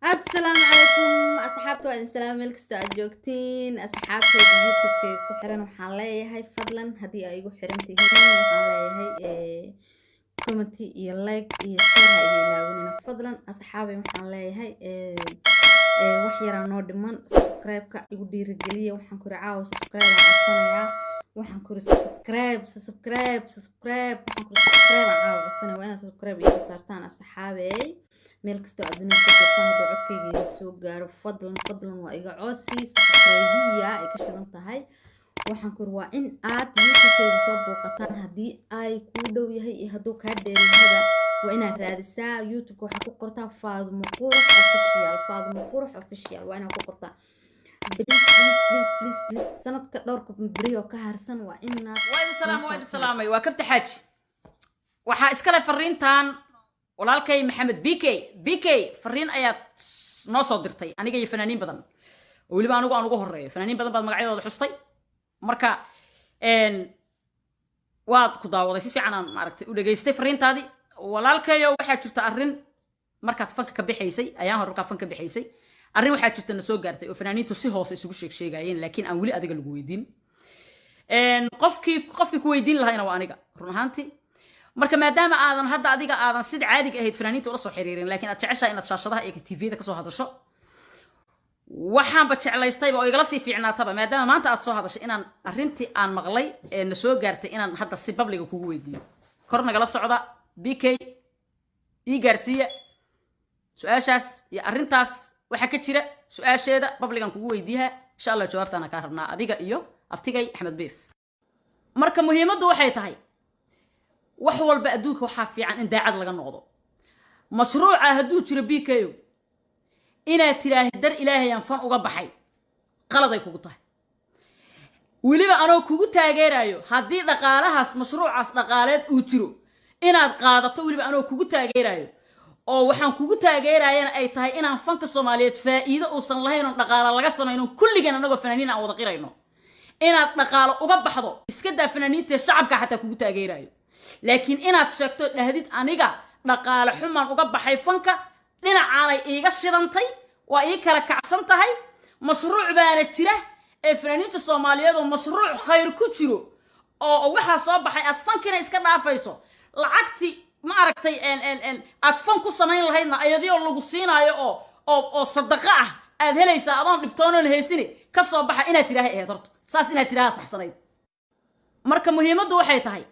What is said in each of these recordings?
Asalaamu calaykum asxaabta, waa idin salaam meel kasta aad joogtiin. Asxaabtayda YouTube-kayga ku xiran waxaan leeyahay, fadlan haddii ay igu xiran tihiin, waxaan leeyahay comment iyo like iyo share ha iga ilaawinina fadlan. Asxaabay, waxaan leeyahay wax yaraa noo dhiman, subscribe-ka igu dhiirigeliya. Waxaan kuri caawa subscribe aan codsanayaa. Waxaan kuri subscribe, subscribe, subscribe. Waxaan kuri subscribe aan caawa codsanaya. Waa inaad subscribe iisoo saartaan asxaabey, meel kastoo aad dunida ka joogtaan. Hadduu codkayga idin soo gaaro, fadlan, fadlan, waa iga codsi, subscribe-iya ay ka shidan tahay. Waxaan kuri waa in aad YouTube-kayga soo booqataan. Haddii ay kuu dhow yahay iyo hadduu kaa dheeryahaba, waa inaad raadisaa YouTube-ka. Waxaa ku qortaa Faadumo Qurux Official, Faadumo Qurux Official waa inaad ku qortaa. Please, please, please, please, please. Sanadka dhowrka beri oo ka harsan waa inaad Waa idin salaam, waa idin salaamay. Waa kabta xaaji. Waxaa iskale fariintan walaalkay Maxamed B K. B K, fariin ayaad noo soo dirtay aniga iyo fanaaniin badan oo weliba anigu aan ugu horeeyo. Fanaaniin badan baad magacyadooda xustay. Marka waad ku daawaday, si fiican aan maaragtay u dhegaystay fariintaadii. Walaalkayo, waxaa jirta arrin markaad fanka ka bixaysay, ayaan hore markaad fanka bixaysay, arrin waxaa jirta na soo gaartay oo fanaaniintu si hoose isugu sheeg sheegayeen, laakiin aan weli adiga lagu weydiin. Qofkii ku weydiin lahayna waa aniga run ahaantii. Marka maadaama aadan hadda adiga aadan sida caadiga ahayd fanaaniinta ula soo xiriirin, laakiin aad jeceshahay inaad shaashadaha iyo TV-yada kasoo hadasho, waxaanba jeclaystayba oo igala sii fiicnaataba, maadaama maanta aad soo hadashay, inaan arrintii aan maqlay ee na soo gaartay inaan hadda si public-ga kugu weydiiyo. Kor nagala socda. B K, ii gaarsiiya su-aashaas iyo arrintaas waxaa ka jira. Su-aasheeda public-gan kugu weydiiha, insha Allah jawaabtaana kaa rabnaa adiga iyo abtigay Axmed Biif. Marka muhiimaddu waxay tahay, wax walba adduunka waxaa fiican in daacad laga noqdo. Mashruuca hadduu jiro, B K o, inaad tidhaahid "dar Ilaahayaan fan uga baxay" qaladay kugu tahay. Weliba anoo kugu taageerayo, haddii dhaqaalahaas, mashruucaas dhaqaaleed uu jiro inaad qaadato, weliba anoo kugu taageerayo oo waxaan kugu taageerayana ay tahay inaan fanka Soomaaliyeed faa'iido uusan lahayn oon dhaqaalo laga samayno, kulligeen annagoo fanaaniin aan wada qirayno, inaad dhaqaalo uga baxdo iska daa, fanaaniinta shacabka xataa kugu taageerayo. Laakiin inaad sheegto, dhahdid "aniga dhaqaale xumaan uga baxay fanka, dhinacaanay iiga shidantay, waa ii kala kacsan tahay, mashruuc baana jira ee fanaaniinta Soomaaliyeed oo mashruuc khayr ku jiro oo waxaa soo baxay", aad fankina iska dhaafayso, lacagti ma aragtay aad fan ku samayn lahaydna ayadioo lagu siinaayo oo sadaqo ah aad helaysaa adoon dhibtoonoon haysini ka soo baxa, inaad tidhaahay ahayd horta. Saas inaad tidhaaha saxsanayd. Marka muhiimaddu waxay tahay,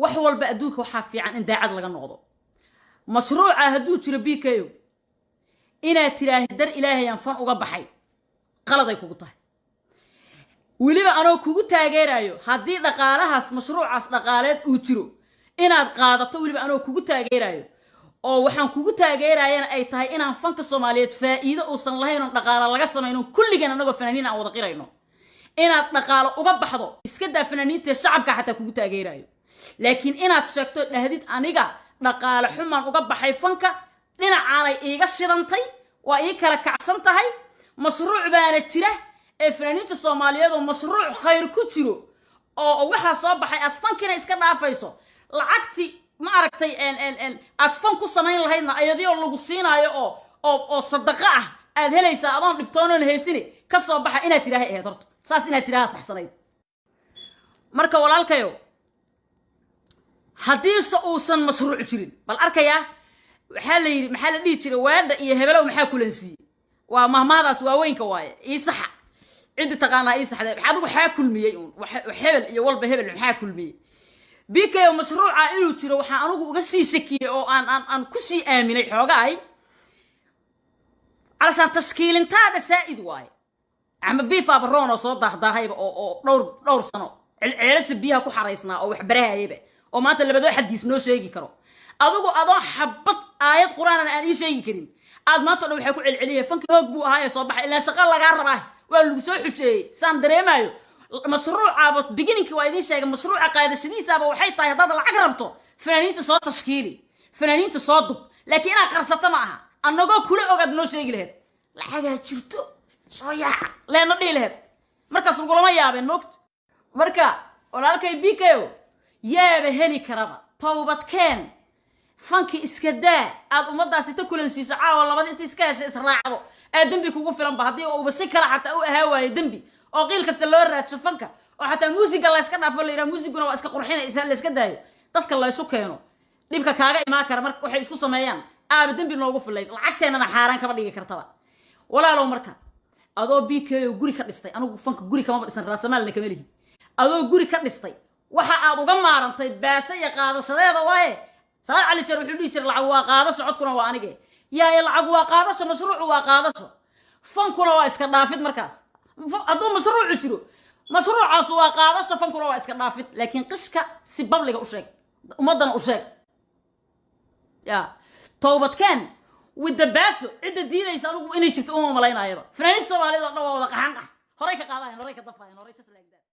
wax walba adduunka waxaa fiican in daacad laga noqdo. Mashruuca hadduu jiro, B K o, inaad tidhaahid "dar Ilaahayaan fan uga baxay" qaladay kugu tahay. Weliba anoo kugu taageerayo, haddii dhaqaalahaas, mashruucaas dhaqaaleed uu jiro inaad qaadato, weliba anoo kugu taageerayo oo waxaan kugu taageerayana ay tahay inaan fanka Soomaaliyeed faa'iido uusan lahayn oon dhaqaalo laga samayno, kulligeen annagoo fanaaniin aan wada qirayno, inaad dhaqaalo uga baxdo iska daa, fanaaniinta shacabka xataa kugu taageerayo. Laakiin inaad sheegto, dhahdid "aniga dhaqaale xumaan uga baxay fanka, dhinacaanay iiga shidantay, waa ii kala kacsan tahay, mashruuc baana jira ee fanaaniinta Soomaaliyeed oo mashruuc khayr ku jiro oo waxaa soo baxay aad fankina iska dhaafayso, lacagti ma aragtay aad fan ku samayn lahaydna ayadioo lagu siinaayo oo sadaqo ah aad helaysaa adoon dhibtoonoon haysini ka soo baxa, inaad tidhaahay ahayd horta. Saas inaad tidhaaha saxsanayd. Marka walaalkayo, haddiise uusan mashruuc jirin, bal arkayaa waxaa la yidhi, maxaa la dhihi jiray, "Weedha iyo hebelow maxaa kulansiiyey?" Waa mahmahadaas waaweynka waaye. Ii saxa ciddi taqaanaa, ii saxde. Adigu xaa kulmiyey uun hebel iyo walba hebel maxaa kulmiyey? B K, mashruuca inuu jiro waxaa anugu uga sii shakiyey oo aan ku sii aaminay xoogaay calashaan tashkiilintaada saa'id waaye. Ama biifaaba roon oo soo daahdaahayba oo dhowr sano ceelasha biyaha ku xaraysnaa oo wax barahayaba oo maanta labadoo xadiis noo sheegi karo. Adigu adoo xabad aayad Qur-aanan aan ii sheegi karin, aad maanta o dhan waxay ku celceliyay "fanka hoog buu ahaa ee soo baxay". Ilaan shaqo lagaa rabaa, waa lagu soo xujeeyey saan dareemaayo. Mashruucaaba beginningkii waa idiin sheegay, mashruuca qaadashadiisaaba waxay tahay haddaad lacag rabto, fanaaniinta soo tashkiili, fanaaniinta soo dub. Laakiin inaad qarsato ma aha. Annagoo kula ogaad noo sheegi lahayd "lacagaa jirto, soo yaaca" leena dhihi lahayd, markaas lagulama yaabeen moogta. Marka walaalkay B K o, yaaba heli karaba towbadkeen. Fanki iska daa aad ummadaasi ta kulansiiso. Caawa labada inta iska hesha israacdo aa dembi kugu filanba. Haddii uuba si kale xataa u ahaa waayo dembi oo qiil kasta loo raadsho fanka, oo xataa muusiga layska dhaafo, la yidhaha muusiguna waa iska qurxina, layska daayo, dadka laysu keeno, dhibka kaaga imaan kara marka waxay isku sameeyaan aaba dembi noogu filayd, lacagteennana xaaraan kama dhigi kartaba. Walaalow, marka adoo BK oo guri ka dhistay, anigu fanka guri kamaba dhisan, raasamaalna kama lihi, adoo guri ka dhistay, waxa aad uga maarantay baase iyo qaadashadeeda waaye. Salaad Cali Jeer wuxuu dhihi jiray: "Lacag waa qaadasho, codkuna waa anige." Yaaya, lacag waa qaadasho, mashruucu waa qaadasho, fankuna waa iska dhaafid. Markaas hadduu mashruucu jiro, mashruucaas waa qaadasho, fankuna waa iska dhaafid. Laakiin qishka si public-ga u sheeg, ummaddana u sheeg. Ya toobadkeen with the baaso, cidda diidaysa anigu inay jirto uma malaynayaba. Fanaaniinta Soomaaliyada o dhan waa wada qaxanqax, horay ka qaadayan, horay ka dafayan, horay, just like that.